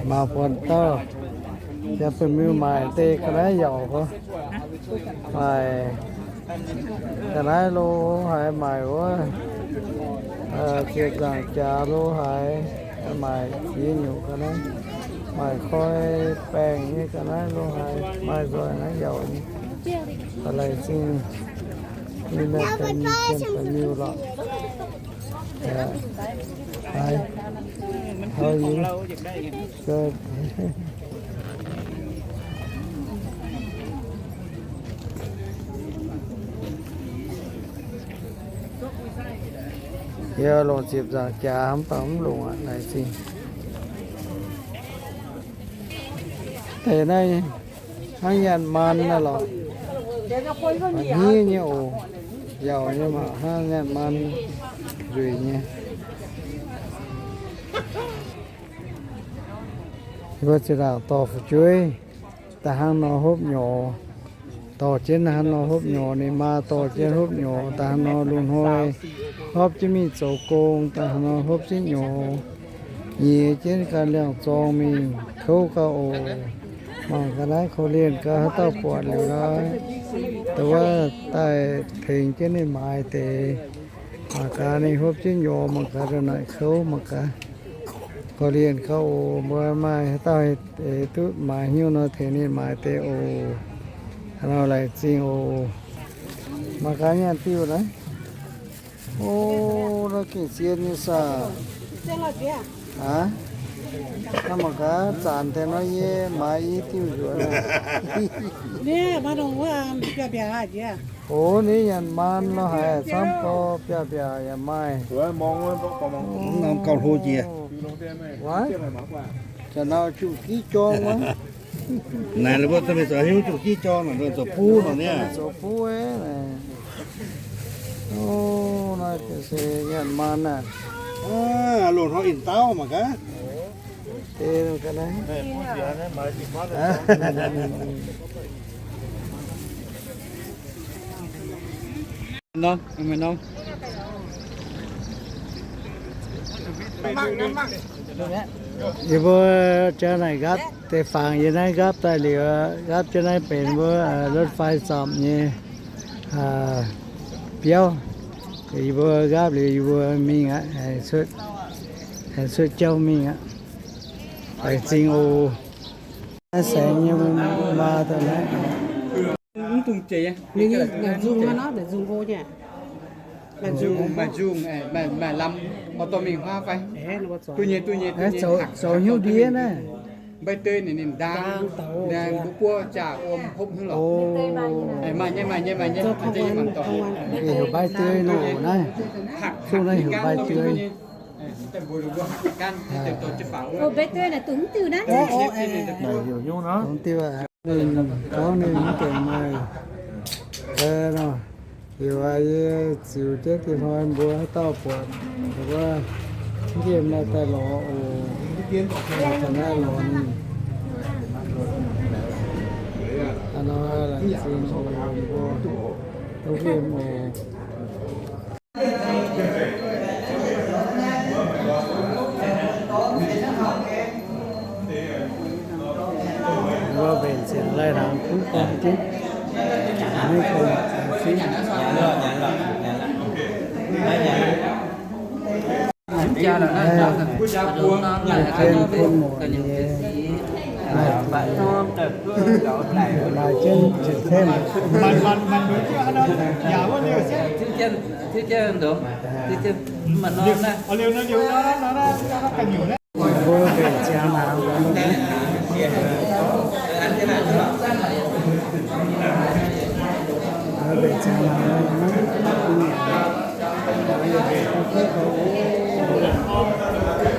Mangc buatc dauh, yaac benx miuc maaic deix ga'naaiv yaac, maaic ga'naaiv lo haaix, maaic wuov ziepc nzaangc jaax lo haaix, maaic ziex nyungc ga'naaiv, maaic koi baengh nyei ga'naaiv lo haaix, maaih nzoih naaiv yaac nyei. Laengz zingh ninh naaiv benx mienh benx miuc lorqc. Haiz, haiz yie, yie longc ziepc nzaangc jaax mv baac mv longc aqv, laengz zingh. Deix naaiv hnangv nyaanh maan naaiv lorqc, hniev nyei oc. Yaac nyei maah, hnangv nyaanh maan nzueic nyei. Yie mbuo zinh ndaangc dorh fu'jueiv daaih hnangv nor hopv nyorx, dorh jienv hnangv nor hopv nyorx, ninh maa dorh jienv hopv nyorx daaih hnangv nor. Lungh hnoi hopv jienv mingh zoux gong daaih hnangv nor hopv jienv nyorx, nyiex jienv ganh liangh zorng mingh kouv gauh oc. Mangc ga'naaiv korv-lienh gaax haaix dauh buatc liuz naaiv, dongh wuov daaih tengx jienv ninh maaiz deix. Mangc gaax ninh hopv jienv nyorx, mangc gaax ndongc naaic kouv, mangc gaax korv-lienh gauh oc. Mbuo maaih haaix dauh duqv maaiz hnyouv nor tengx ninh maaiz deix oc. Haaix nor laengz zingh oc. Mangc gaax nyaanh diuh naaiv. O, naaiv gengh zien nyei saah. Aav, naaiv mangc gaax zanc deix nor yie maaiz i diuh nzuonx. O, ninh nyanc maan nor haiz camv gorx biaav-biaac yaac maaih. Norm gauh hlo jiex. Wuov, zanc naaiv juqv giv jorng wuov. Naaic, mbuo mingh zoux hiuv zuqc jiv jorng naaic, zoux buv nor niaa. Zoux buv, o, naaiv se nyanc maan naaic. Loz-hnoi ih dauh mangc gaax. Yie mbuo jauv naaic nqaapv deix fangx yie naaiv nqaapv daaih liuz, nqaapv jienv naaiv benx mbuo รถไฟ zapc nyei biauv. Yie mbuo nqaapv liuz yie mbuo mingh aqv, aengx cuotv jauv mingh aqv. Laengz zingh oc. Naaiv saengx nyei maa daaih naaiv. Mv dungx jiex. Maaih nzungh, maaih nzungh, maaih lamh, oix dorh mingh huaav fai? Duqv nyei, duqv nyei, duqv nyei. Zoux hnyouv ndiev naaiv. Mbaih deix ninh, ninh ndaang, ndaang mbuo buov jaax wuom hopv hnangv lorqc. Maaih nyei, maaih nyei, maaih nyei. Heuc mbaih deix nor naaiv. Zungv naaiv heuc mbaih deix. Mbaih deix naaic dongh mv diuh naaiv. Dongh mv diuh aqv. Ninh gorngv ninh mv deix maaih nor. Liuz aqv, yie ziux jienv dinh hnoi mbuo haaix dauh buatc, wuov, nqemh naaiv daaih lorz oc. Daaih naaiv lorz ninh. Aa, nor laengz zingh oc, mbuo duqv nqemh oc. Mbuo mbenc ziangx lai hnaangx kuv gorn jienv, maiv gorn zingv. Maaih jienv ziepc cent. Mbuo mbenc ziangx hnaangx. Mbuo mbenc ziangx hnaangx.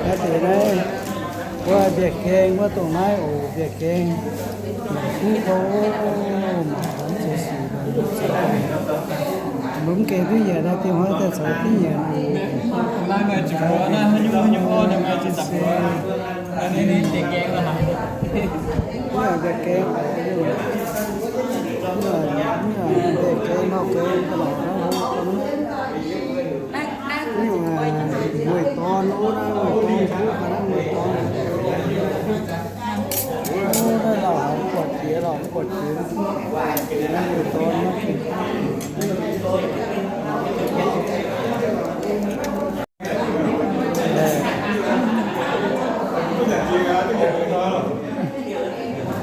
Naaiv deix naaiv, mbuo mbiaec gaeng wuov dongh naaiv oc, mbiaec gaeng. Mangc kuv kouv, mangc zoux sic, mbuo mv gaengh duqv nyanc naaiv, dingh hnoi daaih zoux duqv nyanc oc. Mbiaec gaeng, mbiaec gaeng nor gaeng, mueiz dorn wuov naaiv, mueiz dorn, mueiz dorn.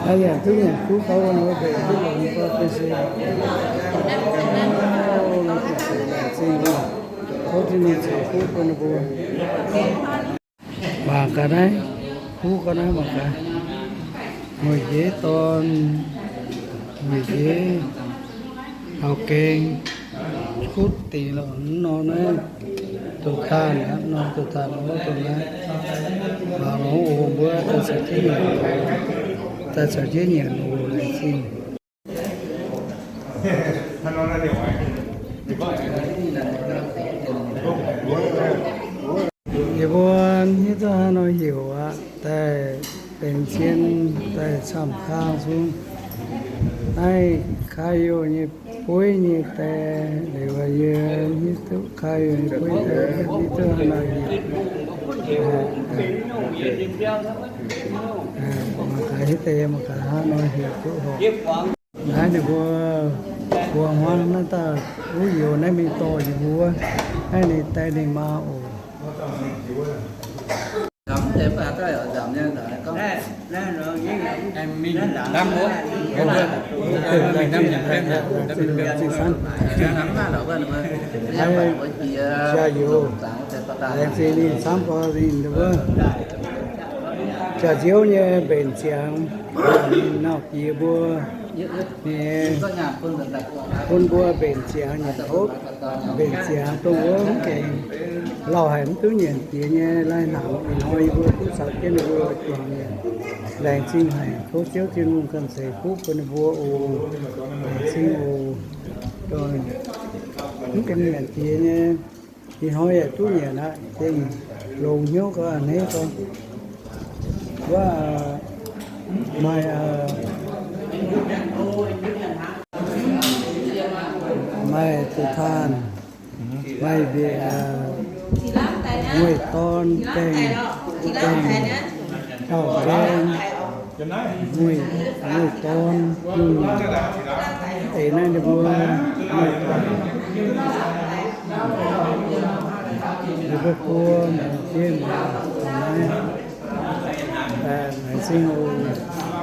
Aa, yaac duqv nyanc kuv gauh wuov nor, mbuo mbuo longx gorngv gengh se, o, laengz zingh, tov Tin-Hungh ceix fuqv bun ninh mbuo. Mangc gaax naaiv, kuv gauh naaiv mangc gaax. Mueic njiec dorn, mueic njiec taux gaeng, kutv dingc lorqc. Mv norm naaiv douz-taanh aqv, mv norm douz-taanh wuov dongh naaiv. Mangc longx oc, mbuo daaih caux jienv nyanc, daaih caux jienv nyanc oc, laengz zingh. Yie mbuo hiuv duqv haaix nor heuc aqv, daaih benx zien, daaih camv-kang zungv. Naaiv Kaaix Youh nyei bueiv nyei die, liuz yie hiuv duqv Kaaix Youh nyei bueiv die, hiuv duqv haaix nor heuc. Mangc gaax hiuv deix, mangc gaax haaix nor heuc duqv horpc. Naaiv ninh mbuo buo hmuangv naaiv daaih wuov youz naaiv mingh dorh yie mbuo, naaiv ninh die ninh maa oc. Jaax youz, laengz zingh ninh camv gorx ninh wuov. Jaax nziouv nyei mbenc ziangx, ninh nauc diex mbuo, ninh bun mbuo mbenc ziangx nyanc hopv, mbenc ziangx dongh wuov mv gaengh lauh haic mv duqv nyanc diex nyei lai-hnaangx. Ih hnoi yie mbuo duqv caux jienv ninh mbuo juangc nyanc, laengz zingh haic. Tov Ziouv Tin-Hungh ganh ceix fuqv bun ninh mbuo oc. Laengz zingh oc. Mv gaengh nyanc diex nyei, ih hnoi yaac duqv nyanc aqv. Gengh longx hnyouv gorx, a'hneiv gorx. Wuov, maaih, maaih douz-taanh, maaih mbiec, mueic dorn, gaengh, gaengh, taux gaeng, mueic, mueic dorn, mv deix naaiv ninh mbuo, mueic dorn, ninh mbuo buo, mbuo, naaiv, laengz zingh oc,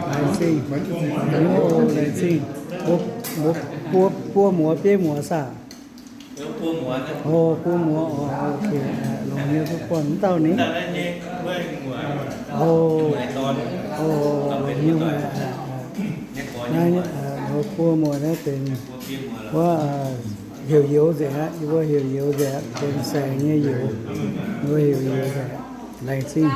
laengz zingh, laengz zingh, mbuo, mbuo buo, buo muoz bieiv muoz saah? O, buo muoz, o, longx nyei, buo buonc mv dauh ni. O, o, longx nyei, naaiv, buo muoz naaiv benx wuov, heuc youz nzengc aqv. Yie mbuo heuc youz nzengc aqv, benx saengx nyei youz. Yie mbuo heuc youz nzengc. Laengz zingh,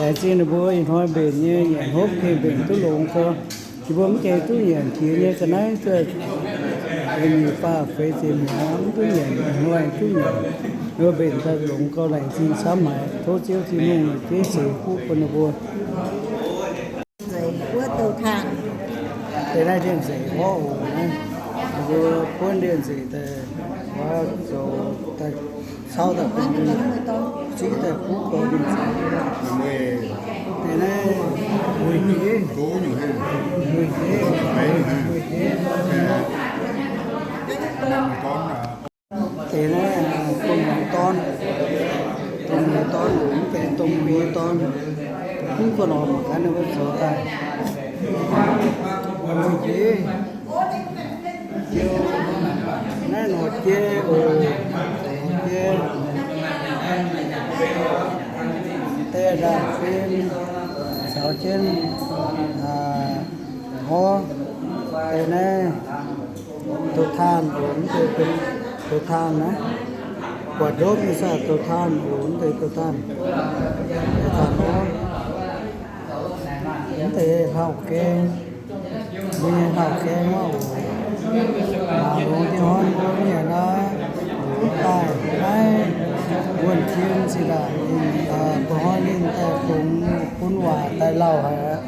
laengz zingh ninh mbuo ih hnoi mbenc nyei nyanc hopv gengh mbenc duqv longx gorx. Yie mbuo mv gaengh duqv nyanc diex nyei ga'naaiv, nyic faah feix ziepc hnyangx mv duqv nyanc, ih hnoi duqv nyanc. Ninh mbuo mbenc daaih longx gorx, laengz zingh camv haic. Tov Ziouv Tin-Hungh za'gengh ceix fuqv bun ninh mbuo. Nzeic wuov douz-taanh. Deix naaiv ndie-nzeic orqv oc. Ninh mbuo buonv ndie-nzeic daaih, wuov zoux daaih, cau daaih, ziqv daaih kuv gorx ndie-nzeic. Deix naaiv mueic diev, mueic diev, mueic diev. Deix naaiv dongh mueiz dorn, dongh mueiz dorn oc, mv benx dongh mueiz nyei dorn. Mv gunv nor mangc gaax ninh mbuo zoux daaih. Mueic diev, naaiv norqc jei oc, norqc jei. Deix ndaangc fim caux jienv hnov deix naaiv douz-taanh oc, mv deix douz-taanh naaiv. Buatc ndopv nyei saah, douz-taanh oc, mv deix douz-taanh. Douz-taanh orv, mv deix hlauv-gaeng, mbuo nyei hlauv-gaeng orv oc. Mangc longx dieh hnoi mbuo mienh naaiv daaih naaiv wuonh jien zinh ndaangc, ba'hnoi ninh daaih fungx bun waac daaih lauh haic aqv.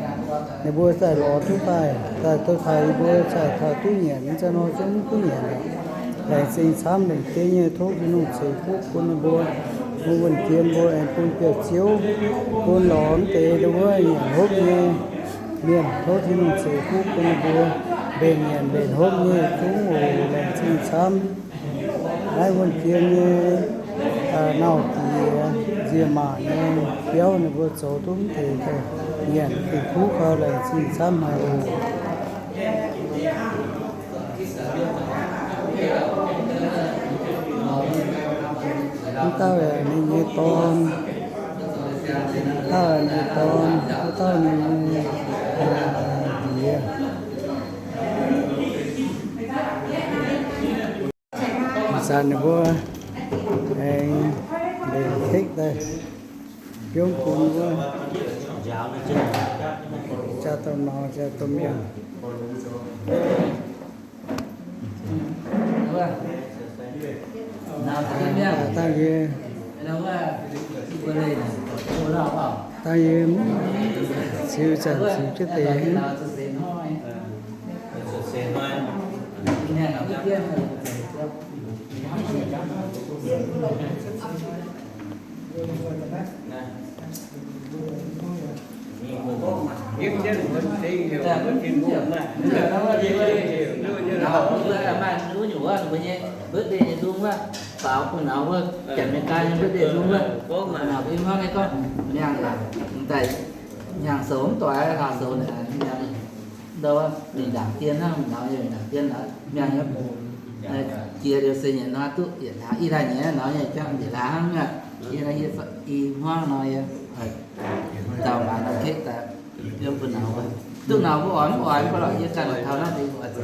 Ninh mbuo daaih lorz duqv daaih, daaih duqv taux yie mbuo cingx taux duqv nyanc, mv zeiz nor zungv duqv nyanc aqv. Laengz zingh camv lengc jeiv nyei, tov Tin-Hungh ceix fuqv bun ninh mbuo. Mbuo wuonh jien mbuo aengx bun biauv-ziouv, bun lorz mv deix wuov nyanc hopv nyei mienh, tov Tin-Hungh ceix fuqv bun ninh mbuo mbenc nyanc mbenc hopv nyei zungv oc. Laengz zingh camv. Naaiv wuonh jien nyei nauc diex nzie maac nyei biauv ninh mbuo zoux duqv mv deix daaih. Nyanc fih kuv gau laengz zingh camv haic oc. Wuov dauh ninh nyei dorn, wuov dauh ninh nyei dorn, wuov dauh ninh nyei ndiev. Ih zanc ninh mbuo aengx mbenc cake daaih biomv bun wuov, jaa domh norm jaa domh mienh. Dangh yie, dangh yie ziux zanc ziux jienv deix. Maaih nyungc wuov, mbuo nyei birthday nyei nzung wuov, faaux bun nauz wuov, janx America nyei birthday nzung wuov, nauz bun hmuangv nyei gorngv miangh, daaih hnyangx-soux mv doic, hlaax-soux miangh, ndau mingh ndaangc dien hnangv, nauz yie mingh ndaangc dien aqv, miangh nyei. Jiex liuz se nyietc hnoi duqv yietc hlaax, i daaih nyietc hnoi nauz yie jangv yietc hlaax hnangv aqv. Yie, yie i hmuangv nor yie dauh maaiz nor cake daaih biomv bun nauz wuov. Duqv nauz mbuo oix mv oix mv baac lorqc, yie ganh taux naaiv deix oix zoux.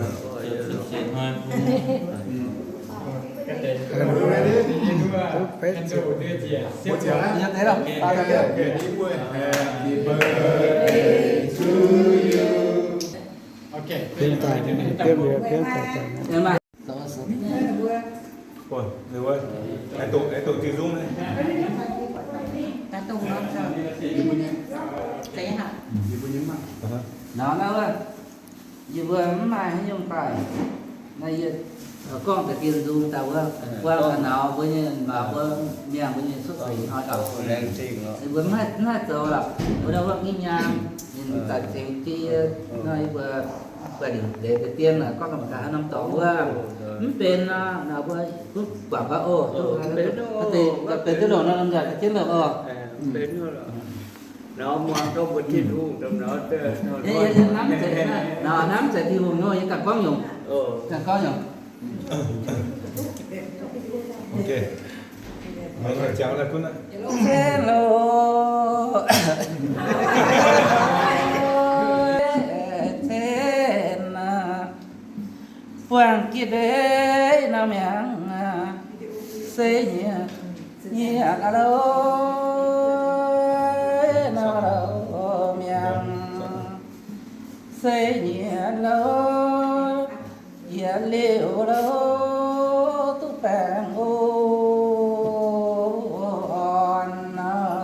Biomv daaih, biomv daaih, biomv daaih. Nauz naaiv wuov, yie mbuo mv maaih haaix nyungc daaih. Naaiv yie gorngv deix dien nzung daaih wuov, buangh nauz mbuo nyei, maaih mbuo miangh mbuo nyei cuotv seix hnoi gauh, mbuo mv haih zoux lorqc. Mbuo ndau wuov mv nyaam, ninh zanc tengx jienv yie, nor yie mbuo buatc liuz leiz deix dien, gorngv mangc gaax haaix norm dorngx wuov mv benx nor, nauz mbuo duqv guangc gaax oc. Benx duqv longc nor, lomh nzoih daaih jienv longc oc. Yie hnamv nzengc, hnamv nzengc Tin-Hungh nor, yie ganh gorngv nyungc, ganh gorngv nyungc. Cen loh, cen aac, buangh gitv deix norm mi'aqv, se nyiec, nyiec louh, norm louh mi'aqv, se nyiec louh, yietc liuz louh duqv baengh orn nor,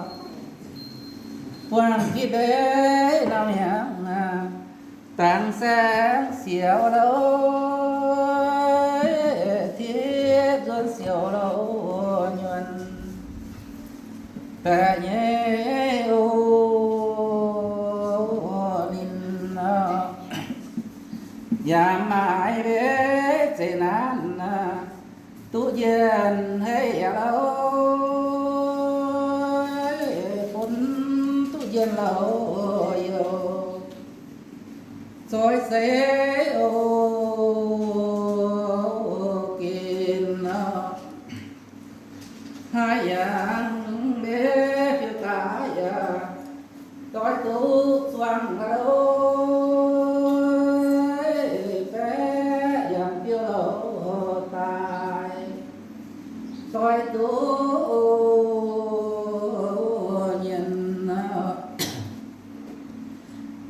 buangh gitv deix norm mi'aqv, dangx saeng siouc louh, tipv nzuonx siouc louh nyuonh baeqc nyei o, ninh nor, yaac maaih mbeqv zeiv naanc duqv njien-hei louh, bun duqv njien-louh youh. Zoih seix o, gin nor, haaix yangh mbeqv fiuv daaih yaac doix duqv zuangx louh, baeqv yangh fiuv louh daaih doix duqv nyien.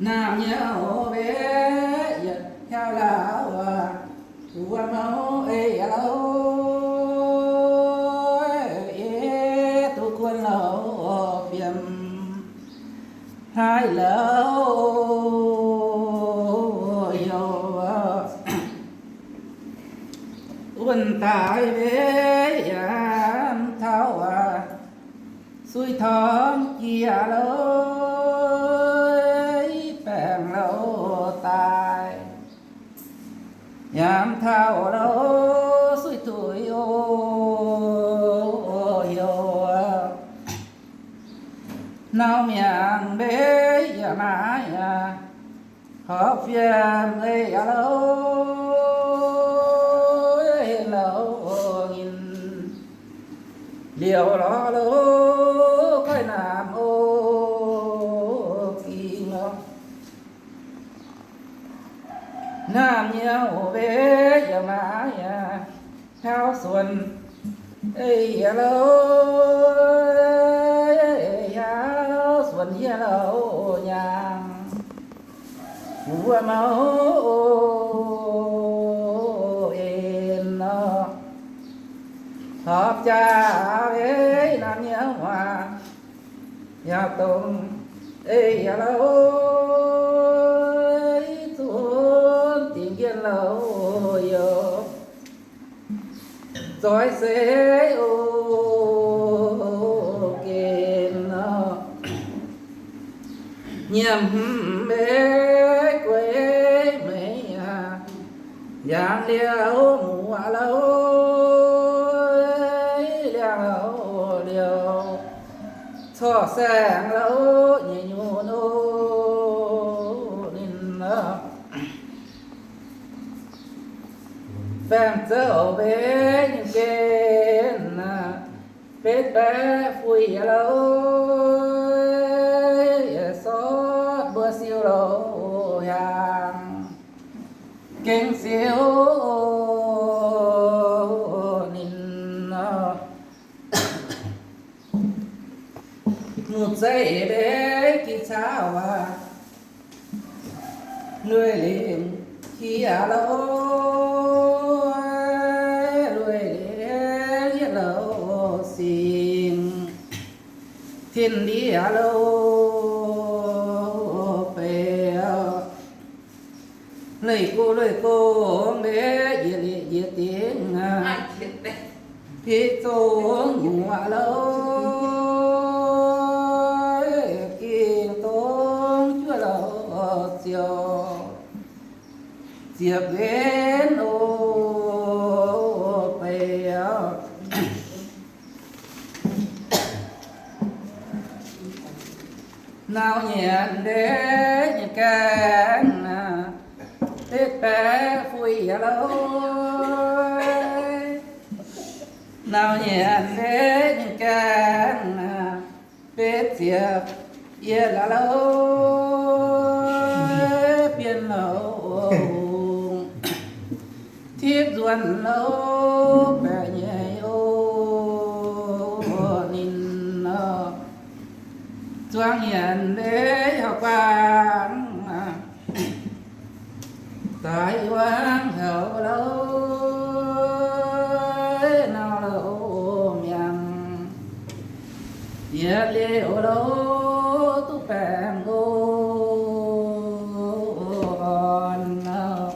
Naamh nyei mbeqv yietc hiaauv lauh aac, wuov mouv ei louh, ei duqv guon louh fiem hlaaix louh youh. Wuonh daaih mbeqv yaac taux aac, suiv torngv jiex louh, baengh louh daaih. Yaac taux louh suiv tuix o, heuc nauv Yangh mbe yaac naaiv aqv, horpc fiem ei aqv louh, hlen louh nyinh liouc lorz louh, goiv naamh o ging lorh. Naamh nyei mbe yaac naaiv aqv, hnangv suonc ei aqv louh, hnangv suonc hieh louh nyaangh wuov mauv o en nor, horpc jaax ei naamh nyei waac yaac dongh ei aqv louh, zunv dingc njien louh youz, zoix seix o gen nor, nyiemc mbe gueix meix aqv, yangh liouh muoz louh, liangh louh liouh, corc saeng louh nyei nyunc o ninh nor. Baengh zouv mbe nyei gen aqv, betv baeqv fuix aqv louh, sortv mbuo siou louh hiaangx, gengh siou ninh nor. Muc zeiv mbe gih cauv aqv, lueiz lingc qiex louh, lueiz lingc yietv louh singx tin ndiev louh beiv. Leih go leih gong mbe njiec liqc njiec dingc aqv, piqv zungv nyuoqc louh, gingh dongh juov louh ziouc ziepc mbenv o beiv. Nauc nyanc mbe nyei gaengh, betv baeqv fuix aqv louh. Nauc nyanc mbe nyei gaengh, betv ziepc yietv aqv louh, bienh louh hungh, tipv nzuonx louh baeqc nyei o ninh nor. Zuangx nyanc mbe hauv guaang, daaih yuangv houc louh, nauc louh mi'aqv, yietc liouh louh duqv baengh o orn nor.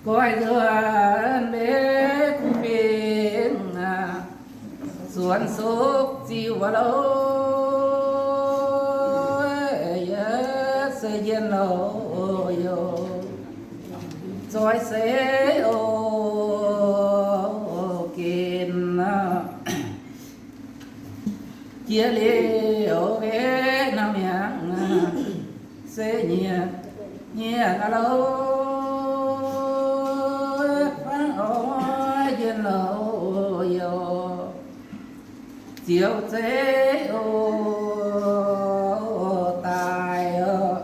Goiv nzuonx mbe kuv fingx, suonx sukv ziuc louh, yietv se njien louh youz, zoix seix o gen nor. Jiex liuz mbe nor mi'aqv, se nyiec nyiec aqv louh, fangv oix njien louh youz, ziouc zeiv o daaih oc.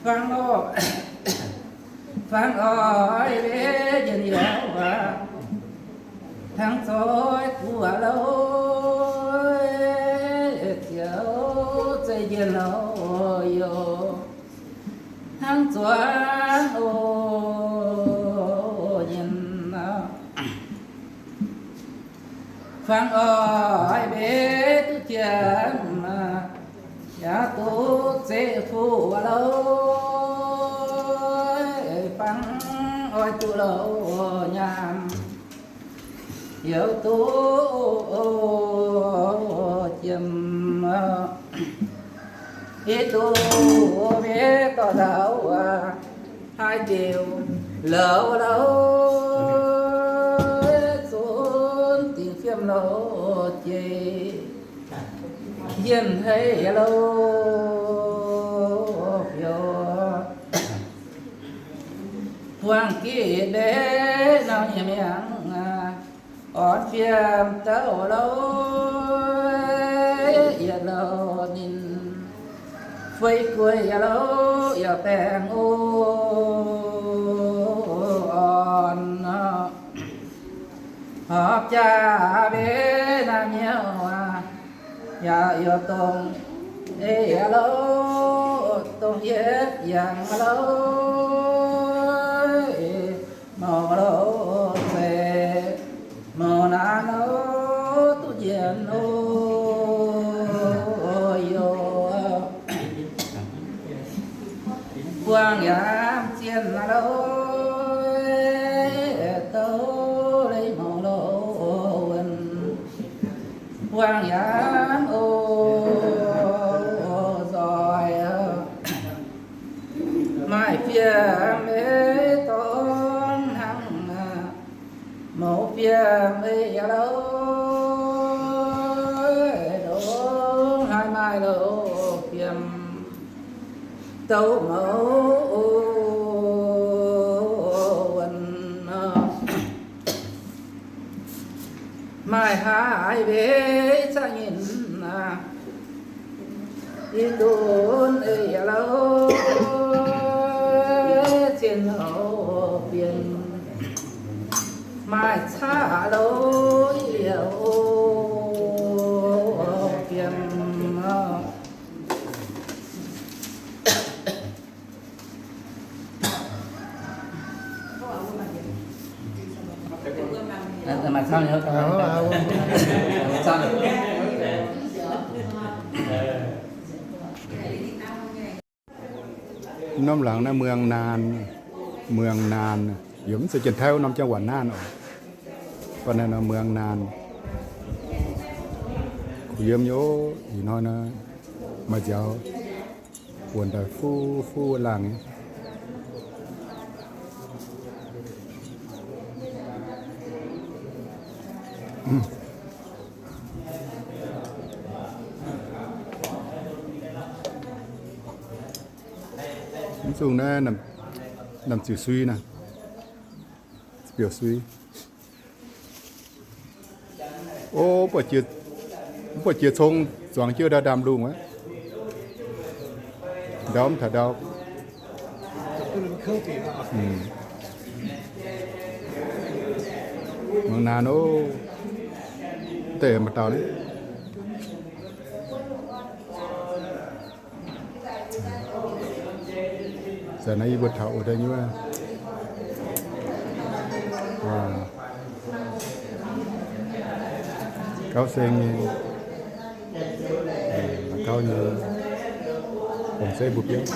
Fangv oix, fangv oix mbe njien-youh aqv, hnangv zoix gu'nguaaz louh, ziouc zeiv njien louh youz, hnangv zuangx o nyien aqv. Fangv oix mbe duqv jiem, yaac duqv zeqc fuqv louh, fangv oix duqv louh nyaanh, yaac duqv jiem. Yie duqv mbe dorh ndau aqv, haaix diuc louh louh, zunv dingc fiem louh jiex. Jien hei lo, buangh gitv mbe nor nyei mi'aqv, orn fiem douv lo, yietc lo ninh, fuix guei yaac lo, yaac baengh o, orn nor. Horpc jaax mbe naaiv mi'aqv, yaac yaac dongh, ei yaac lo, dongh yietv yangh lo, mouc lo, zeiz mouc naanc lo, duqv njiec lo, youz. Buangh yaac zien lo, douc leiz mouc lo, wuonh. Buangh yaac o, nzoih, maaih fiem mbe dorngx hnangv, mouc fiem ei yaac lo, ndongc haaix maaih lo fiem, douc mouc wuonh. Maaih haaix mbe caqv nyinh aqv, ih ndunx ei yaac lo, zien lo fiem, maaih caqv lo, yie o, fiem. Norm laangz naaiv เมืองนาน, เมืองนาน, yie mv zeiz Janx-Taiv wuov norm จังหวัดน่าน oc. Baac naaiv nor เมืองนาน, kuh yiem nyei oc. Ih hnoi nor maaih nziaaux wuonh daaih fuv fuv wuov laangh nyei. Mv zungh naaiv, naamh ziouc sui naaiv, ziouc sui. O, mv baac jiex cong zuangx jienv ndau ndaamv-lungh aqv. Ndau mv taux ndau. เมืองนาน oc. Deix maaih dauh naaiv. Zanc naaiv yie mbuo taux wuov deix nyei, gauv seng nyei, gauv nyei, gong zeiv mbuo biauv.